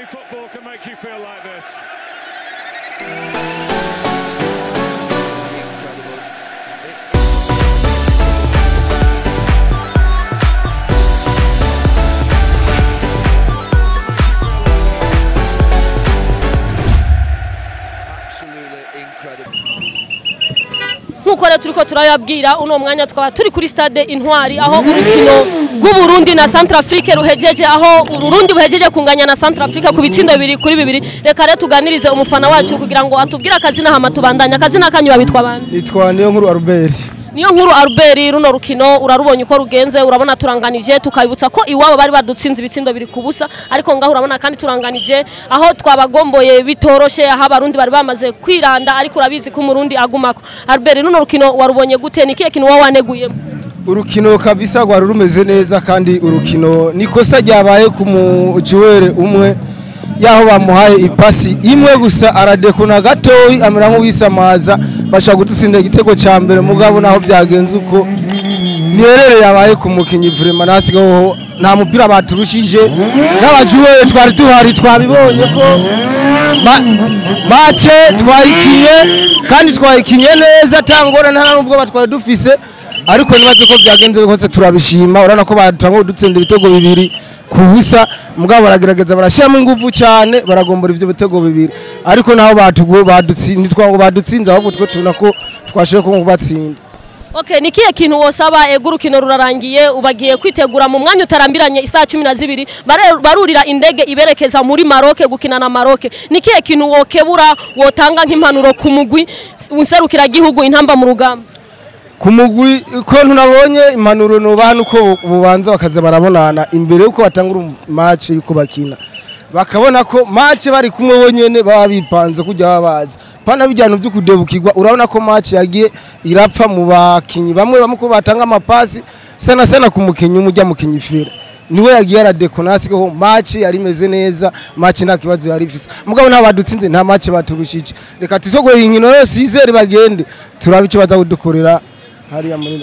Only football can make you feel like this. Nkuko rero turiko turayabwira uno mwanya tukaba turi kuri stade Intwari aho urukino rw'Uburundi na Centrafrique ruhejeje, aho Ururundi buhejeje kunganya na Centrafrique ku bitsindo 2-2. Reka rero tuganirize umufana wacu kugira ngo atubwire akazina hama tubandanya. Akazina kanyu babitwa bande? Nitwa Niyo Nkuru Albert. Niyo Nkuru Albert, runo rukino urarubonye uko rugenze, urabona turanganije, tukabibutsa ko iwabo bari badutsinze ibitsindo 2-0, ariko ngaho urabona kandi turanganije aho twabagomboye bitoroshe, aho abarundi bari bamaze kwiranda, ariko urabizi ko umurundi agumako. Albert, runo rukino warubonye gute? Ni kihe kintu wawaneguyemo? Urukino kabisa rwari rumeze neza, kandi urukino nikosa ryabaye ku mujuwere umwe yaho bamuhaye ipasi imwe gusa aradekona gatoyi amera nk'uwisamaza, bashaka gutsinda igitego ca mbere, mugabo naho byagenze uko nierere yabaye ku mukinyi vraiment nasigaho nta mupira baturushije n'abajuwere twari tuhari twabibonye ko mace twayikinye kandi twayikinye neza tangora nta nubwo batwari dufise, ariko nibaze ko byagenze bikose turabishima. Urabona ko batanga dutsinda ibitego 2-0, mugabo baragerageza barashyiramo ingufu cyane baragombora ivyo bitego 2, ariko naho badutsinda twango badutsinze ahubwo twe tubona ko twashoboye ko kubatsinda. Okay, ni kihe kintu wosaba? Ego urukino rurarangiye, ubagiye kwitegura mu mwanya utarambiranye isaha 12 barurira indege iberekeza muri Maroc gukina na Maroc. Ni kihe kintu wokebura wotanga nk'impanuro ku mugwi unserukira gihugu intamba mu rugamba? Ku mugwi ko ntunabonye impanuro nubaha nuko bubanza bakaza barabonana imbere yuko batangura match yuko bakina, bakabona ko match bari kumwe bonyene baba bipanze kujya babaza pana bijyano byo kudebukirwa. Urabona ko match yagiye irapfa mu bakinyi bamwe bamwe ko batanga amapasi sana sana ku mukinyi umujya mukinyi fera niwe yagiye aradekonasi ko match yari imeze neza, match nta kibazo yari ifise, mugabo nta badutsinze nta match baturushije. Reka tuzogoye inkino yose izere bagende turabe icyo baza kudukorera.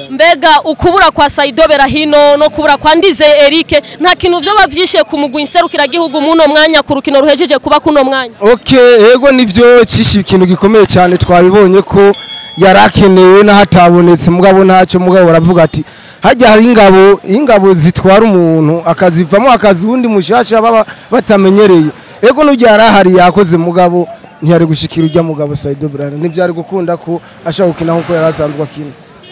Mbega ukubura kwa Saido Berahino no kubura kwa Ndize Eric nta kintu vyo bavyishe ku mugwi nserukira gihugu muno mwanya ku rukino ruhejeje kuba kuno mwanya? Okay, yego nivyo cishe ikintu gikomeye cyane, twabibonye ko yarakenewe nahatabonetse, mugabo ntacyo, mugabo baravuga ati hajya hari ingabo zitwara umuntu akazivamo akazi undi mushasha baba batamenyereye. Yego n'ujya yarahari yakoze, mugabo ntiyari gushikira ujya mugabo Saido Berahino ntivyari gukunda ko ashaka gukina nkuko yarasanzwe akina.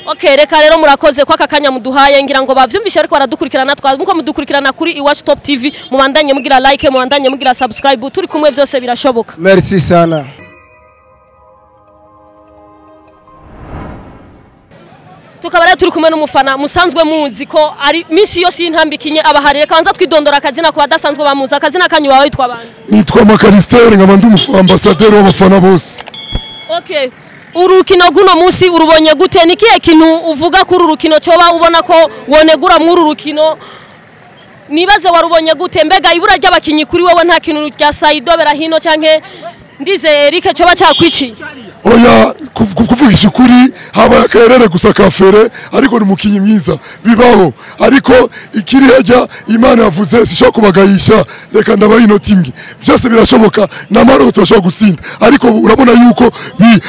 Okay, reka rero murakoze kwa kakanya muduhaye, ngira ngo bavyumvishe ariko baradukurikirana twa muko mudukurikirana kuri Iwacu Top TV, mubandanye mugira like, mubandanye mugira subscribe, turi kumwe vyose birashoboka. Merci sana. Tukaba rero turi kumwe n'umufana musanzwe muzi ko ari misi yose y'intambikinye abahari. Reka banza twidondora akazina ku badasanzwe bamuzi. Akazina kanyu wawe witwa bande? Nitwa Makarister, nkaba ndi ambassadeur w'abafana bose. Okay, urukino guno musi urubonye gute? Ni kihe kintu uvuga kuri urukino coba ubona ko wonegura muri urukino? Nibaze warubonye gute? Mbega ibura ry'abakinyi kuri wewe nta kintu rya Saido Berahino canke Ndize Eric coba cakwiciye? Oya, kuvugisha ukuri habaye akarere gusa kafere, ariko ni umukinyi mwiza bibaho, ariko ikiri hajya Imana yavuze sishobora kubagayisha, reka ndabaha inoti imwe, byose birashoboka na Maroc turashobora gutsinda, ariko urabona yuko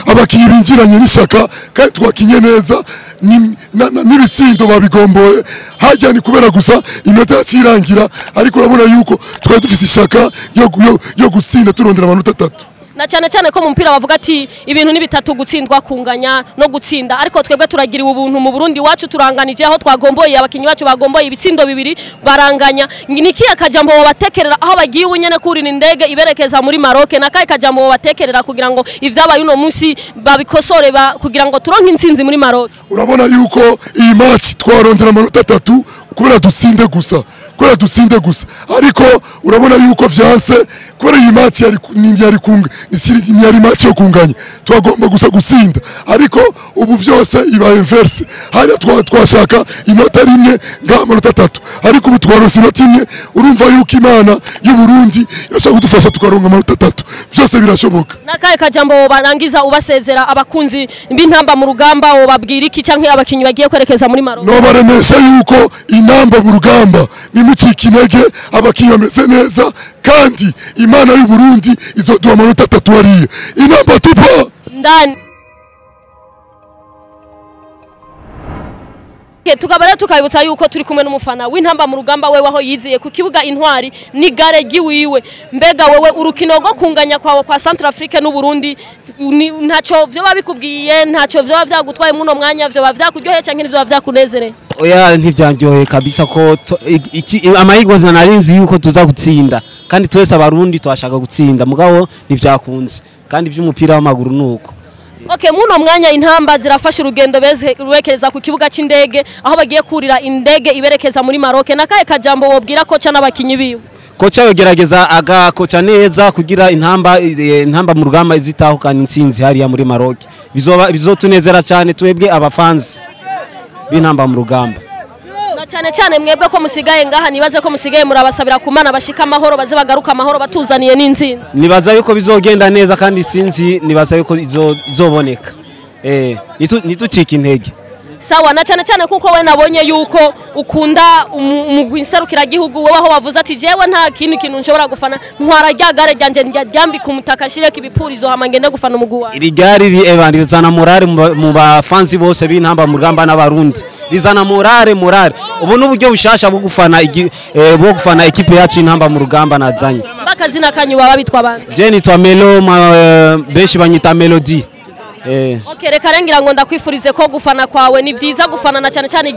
abakinyi binjiranye n'ishaka kandi twakinye neza n'ibitsindo babigomboye, hajya ni kubera gusa inota yacirangira, ariko urabona yuko twari dufise ishaka yo gutsinda turondera amanota 3. Na cyane cyane ko mu mupira bavuga ati ibintu ni bitatu, gutsindwa, kunganya no gutsinda, ariko twebwe turagiriwe ubuntu mu Burundi wacu turanganije aho twagomboye abakinyi bacu bagomboye ibitsindo 2 baranganya. Ni kihe kajambo babatekerera aho bagiye ubunyene kurira indege iberekeza muri Maroc, na kahe kajambo babatekerera kugira ngo ivyabaye uno munsi babikosore kugira ngo turonke intsinzi muri Maroc? Urabona yuko iyi match twarondera amanota 3 kubera dutsinde gusa, kubera dutsinde gusa, ariko urabona yuko vyanse kubera iyi match yari kunga ni match yo kunganya, twagomba gusa gutsinda, ariko ubu vyose iba inverse, hari twashaka inota rimwe nga amanota 3, ariko ubu twaronse inota imwe. Urumva yuko Imana y'u Burundi irashaka kudufasha tukaronka amanota 3, vyose birashoboka. Nakaye kajambo barangiza ubasezera abakunzi b'intamba mu rugamba, wobabwira iki canke abakinyi bagiye kwerekeza muri Maroc? No baremesha yuko intamba mu rugamba nimucika intege, abakinyi bameze neza kandi Imana y'u Burundi izoduha amanota 3 hariya. Inamba tupa ndani. Tukaba tukabibutsa yuko turi kumwe n'umufana w'intamba mu rugamba wewe aho yiziye ku kibuga Intwari ni gare giwiwe. Mbega wewe urukino rwo kunganya kwawe kwa Centrafrique n'u Burundi ntaco vyo babikubwiye, ntaco vyo vyagutwaye muno mwanya, vyo bavyakuryoheye canke nivyo bavyakunezereye? Oya, ntivyanryoheye kabisa ko amahirwe narinzi yuko tuza gutsinda, kandi twese abarundi twashaka gutsinda, mugabo ntivyakunze, kandi ivy'umupira w'amaguru nuko. Okay, muno mwanya intamba zirafasha urugendo berekereza ku kibuga c'indege aho bagiye kurira indege iberekeza muri Maroc. Nakaye kajambo wobwira kocha n'abakinyi biwe? Kocha yogerageza agakocha neza kugira intamba mu rugamba izitahukana intsinzi hariya muri Maroc. Bizotunezera cyane twebwe abafanzi b'intamba mu rugamba. Na cyane cyane mwebwe ko musigaye ngaha, nibaze ko musigaye murabasabira kumana bashika amahoro, baze bagaruka amahoro batuzaniye n'intsinzi. Nibaza yuko bizogenda neza kandi intsinzi nibaza yuko izoboneka. Nitucike intege. Sawa, na cyane cyane kuko we nabonye yuko ukunda umugwi nserukiragihugu, wowe aho wavuze ati jewe nta kintu nshobora gufana, ntwara rya gare ryanje ryambika umutaka shireko ibipurizo hama ngende gufana umugwi wawe. Iri gare rizana morale mu bafanzi bose b'intamba mu rugamba n'abarundi. Rizana morale. Ubu n'uburyo bushasha bwo gufana ekipe yacu intamba mu rugamba nazanye. Bakazina kanyu baba bitwa bande? Je nitwa Melo, benshi banyita Melody. Okay, reka rengira ngo ndakwifurize ko gufana kwawe ni vyiza, gufana na cyane cyane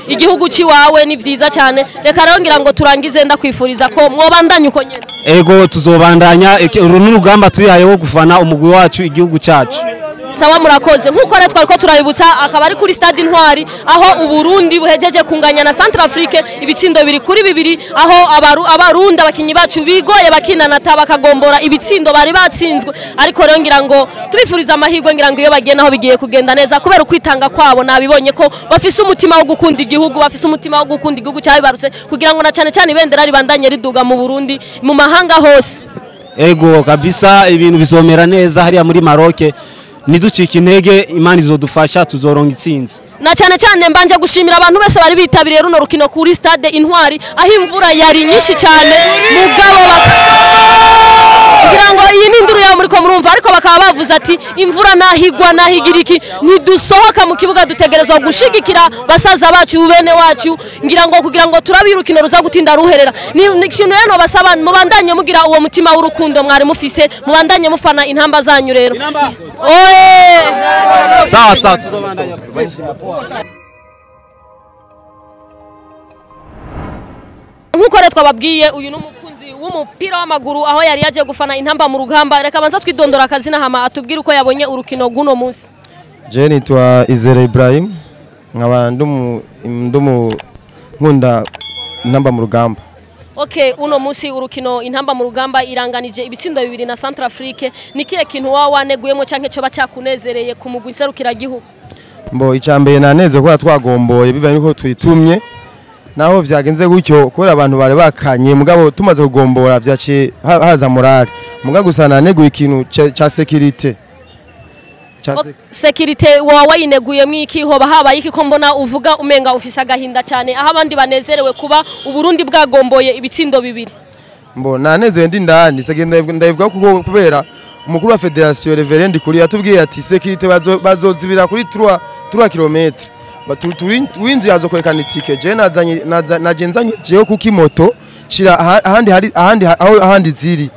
igihugu ciwawe ni vyiza cyane. Reka rengira ngo turangize ndakwifuriza ko mwobandanya uko nyene. Ego, tuzobandanya uru n'urugamba twihayeho gufana umugwi wacu igihugu cyacu. Sawa, murakoze. Nkuko rero twariko turabibutsa akaba ari kuri stade Intwari aho Uburundi buhejeje kunganya na Centrafrique ibitsindo 2-2, aho abarundi abakinyi bacu bigoye bakinana bakagombora ibitsindo bari batsinzwe. Ariko rero ngira ngo tubifuriza amahirwe, ngira ngo iyo bagiye naho bigiye kugenda neza kubera ukwitanga kwabo. Nabibonye ko bafise umutima wo gukunda igihugu, bafise umutima wo gukunda igihugu cyabibarutse, kugira ngo na cyane cyane ibendera ribandanye riduga mu Burundi mu mahanga hose. Ego kabisa, ibintu bizomera neza hariya muri Maroc. Niducika intege, Imana izodufasha tuzoronka intsinzi. Na cyane cyane mbanje gushimira abantu bose bari bitabiriye runo rukino kuri stade Intwari aho imvura yari nyinshi cyane, mugabo kugira ngo iyi ni induru ya muri ko murumva, ariko bakaba bavuze ati imvura nahigwa nahigira iki, ntidusohoka mu kibuga, dutegerezwa gushigikira basaza bacu bene wacu, ngira ngo kugira ngo turabirukino ruza gutinda ruherera. Ni ikintu rero basaba mubandanye mugira uwo mutima w'urukundo mwari mufise, mubandanye mufana intamba zanyu rero. Oye! Sawa sawa, tuzobandanya. Nkuko rero twababwiye uyu n'umukunzi w'umupira w'amaguru aho yari yaje gufana intamba mu rugamba. Reka banza twidondora akazina hama atubwire uko yabonye urukino guno munsi. Je nitwa Izere Ibrahim, nkaba ndumu nkunda intamba mu rugamba. Okay, uno munsi urukino intamba mu rugamba iranganije ibitsindo 2 na Centrafrique. Ni kihe kintu wa waneguyemo canke cyo bacyakunezereye ku mugwi nserukiragihugu? Mbo icambere naneze ko twagomboye bivanye ko twitumye, naho vyagenze gutyo kubera abantu bari bakanye, mugabo tumaze kugombora vyaciye haza morale. Mugabo gusa naneguye ikintu ca sécurité. Sécurité wawe yineguye mwiki hoba habaye iki ko mbona uvuga umenga ufise agahinda cyane aho abandi banezerewe kuba Uburundi bwagomboye ibitsindo 2? Mbo naneze ndi ndani ndayivuga kuko kubera umukuru wa Federation Reverend kuri yatubwiye ati sécurité bazozibira kuri 3 km. Winjiye azokwerekana itike. Je nazanye najenzanye jewe kuko imoto shira ahandi hari ahandi aho ahandi ziri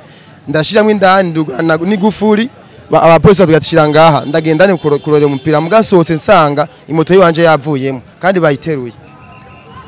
ndashiramwe indani n'igufuri, abapolisi bagatishira ngaha, ndagenda ni kurorera umupira, mugasohotse nsanga imoto yiwanje yavuyemo kandi bayiteruye.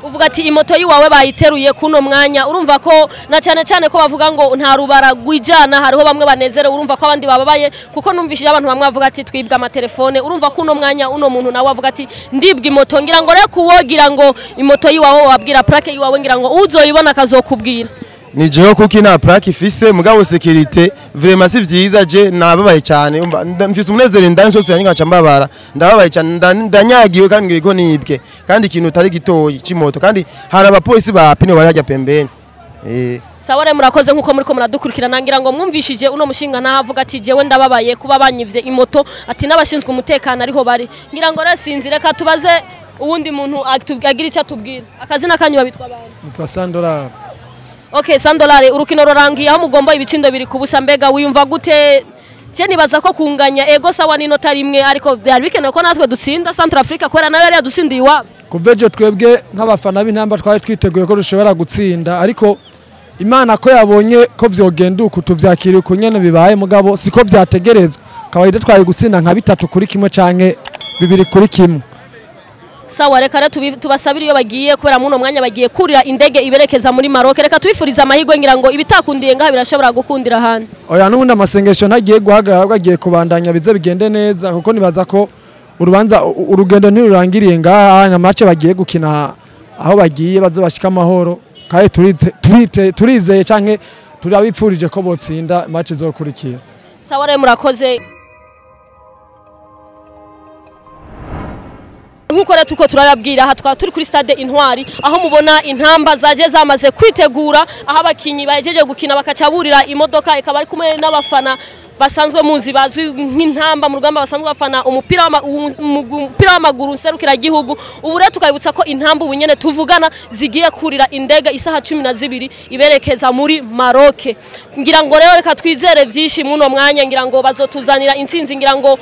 Uvuga ati imoto yiwawe bayiteruye kuno mwanya, urumva ko na cyane cyane ko bavuga ngo nta rubara gwijana, hariho bamwe banezerewe, urumva ko abandi bababaye, kuko numvishije abantu bamwe bavuga ati twibwa amatelefone. Urumva ko uno mwanya uno muntu nawe avuga ati ndibwa imoto, ngira ngo reka uwogira ngo imoto yiwawe wabwira plaque yiwawe, ngira ngo uzoyibona akazokubwira. Ni jewe kuko ina plaque ifise, mugabo sécurité vraiment si vyiza. Je nababaye cyane, mfise umunezero indani sose yanyu ngaca mbabara, ndababaye cyane, ndanyagiwe kandi ngiko nibwe, kandi ikintu utari gitoyi c'imoto, kandi hari abapolisi ba pine bari hajya pembeni. Sawa rero murakoze nkuko muriko muradukurikirana, ngira ngo mwumvishije uno mushinga navuga ati jewe ndababaye kuba banyivye imoto, ati n'abashinzwe umutekano ariho bari. Ngira ngo rero sinzi, reka tubaze uwundi muntu agira icyo atubwira. Akazina kanyu babitwa bande? Nitwa Sandora. Okay, Sandolare, urukino rurangiye aho mugomba ibitsindo biri kubusa, mbega wiyumva gute? Je nibaza ko kunganya ego sawa n'inota rimwe, ariko byari bikenewe ko natwe dutsinda Centrafrique kubera nayo yari yadutsindiye iwabo. Kuva ejo twebwe nk'abafana b'Intamba twari twiteguye ko dushobora gutsinda, ariko Imana ko yabonye ko vyogenda uku tuvyakira uku nyene bibaye, mugabo siko vyategerezwa. Kawaida twari gutsinda nka 3-1 canke 2-1. Sawa, reka rero tubasabire iyo bagiye kubera muno mwanya bagiye kurira indege iberekeza muri Maroc. Reka tubifuriza amahirwe, ngira ngo ibitakundiye ngaha birashobora gukundira ahandi. Oya, n'ubundi amasengesho ntagiye guhagarara, ahubwo agiye kubandanya bize bigende neza, kuko nibaza ko urubanza urugendo ntirurangiriye ngaha, na match bagiye gukina aho bagiye baze bashika amahoro, kandi turizeye canke turabipfurije ko botsinda match izokurikira. Sawa rero, murakoze. Nkuko rero tuko turababwira, aha twaba turi kuri stade Intwari aho mubona Intamba zaje zamaze kwitegura, aho abakinyi bahejeje gukina bakacaburira imodoka, ikaba ari kumwe n'abafana basanzwe muzi bazwi nk'Intamba mu Rugamba, basanzwe bafana umupira w'amaguru nserukira gihugu. Ubu rero tukabibutsa ko Intamba ubu nyene tuvugana zigiye kurira indege isaha 12 iberekeza muri Maroc. Ngira ngo rero reka twizere vyinshi muno mwanya, ngira ngo bazotuzanira intsinzi, ngira ngo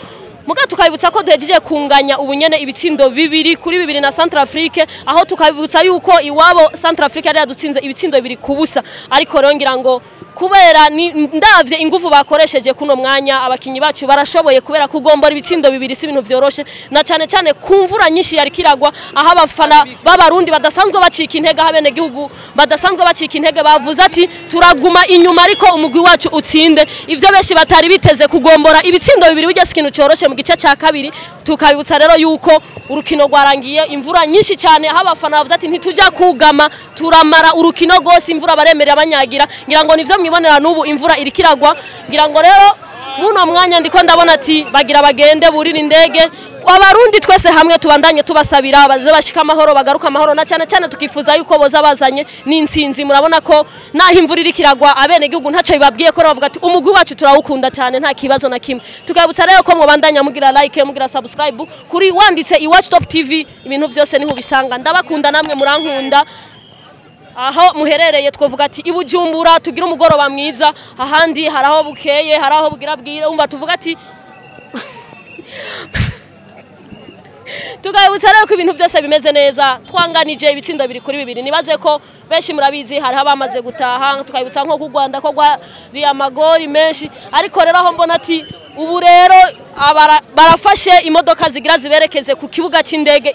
muga tukabibutsa ko duhejeje kunganya ubunyene ibitsindo 2-2 na Centrafrique, aho tukabibutsa yuko iwabo Centrafrique yari yadutsinze ibitsindo 2-0. Ariko rero ngira ngo kubera ndavye ingufu bakoresheje kuno mwanya, abakinyi bacu barashoboye kubera kugombora ibitsindo 2 si ibintu vyoroshe, na cyane cyane ku mvura nyinshi yari kiragwa, aho abafana b'Abarundi badasanzwe bacika intege, aho bene gihugu badasanzwe bacika intege bavuze ati turaguma inyuma ariko umugwi wacu utsinde. Ivyo benshi batari biteze, kugombora ibitsindo 2 burya si ikintu coroshe mu gice cya kabiri. Tukabibutsa rero yuko urukino rwarangiye imvura nyinshi cyane, aho abafana bavuze ati ntitujya kugama, turamara urukino rwose, imvura baremerera abanyagira. Ngira ngo nivyo mwibonera n'ubu imvura iri kiragwa. Ngira ngo rero muno mwanya ndiko ndabona ati bagira bagende burira indege. Abarundi twese hamwe tubandanye tubasabira baze bashika amahoro, bagaruka amahoro, na cyane cyane tukifuza yuko boza bazanye n'intsinzi. Murabona ko naho imvura iri kiragwa abene gihugu ntaco bibabwiye ko bavuga ati umugwi wacu turawukunda cyane, nta kibazo na kimwe. Tukabutsa rero ko mubandanya mugira like, mugira subscribe kuri wanditse Iwacu Top TV, ibintu byose niho ubisanga. Ndabakunda namwe murankunda aho muherereye, twovuga ati ibujumbura tugira umugoroba mwiza, ahandi haraho bukeye, haraho bugira bwire, umva tuvuga ati tukabutsa rero ko ibintu byose bimeze neza. Twanganije ibitsindo 2-2, nibaze ko benshi murabizi hariho abamaze gutaha. Tukabutsa nko ku Rwanda ko rwari amagori menshi, ariko rero aho mbona ati ubu rero barafashe imodoka zigira ziberekeze ku kibuga c'indege,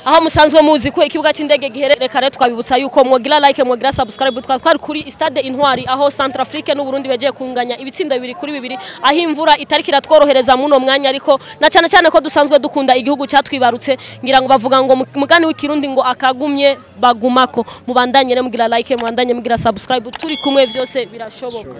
aho musanzwe muzi ko ikibuga c'indege giherereka. Rero twabibutsa yuko mwogira like, mwogira subscribe. Twari kuri stade Intwari aho Centrafrique n'u Burundi begiye kunganya ibitsindo 2-2, aho imvura itariki iratworohereza muno mwanya, ariko na cyane cyane ko dusanzwe dukunda igihugu cyatwibarutse. Ngira ngo bavuga ngo mugani w'ikirundi ngo akagumye bagumako. Mubandanye mugira like, mubandanye mugira subscribe, turi kumwe byose birashoboka.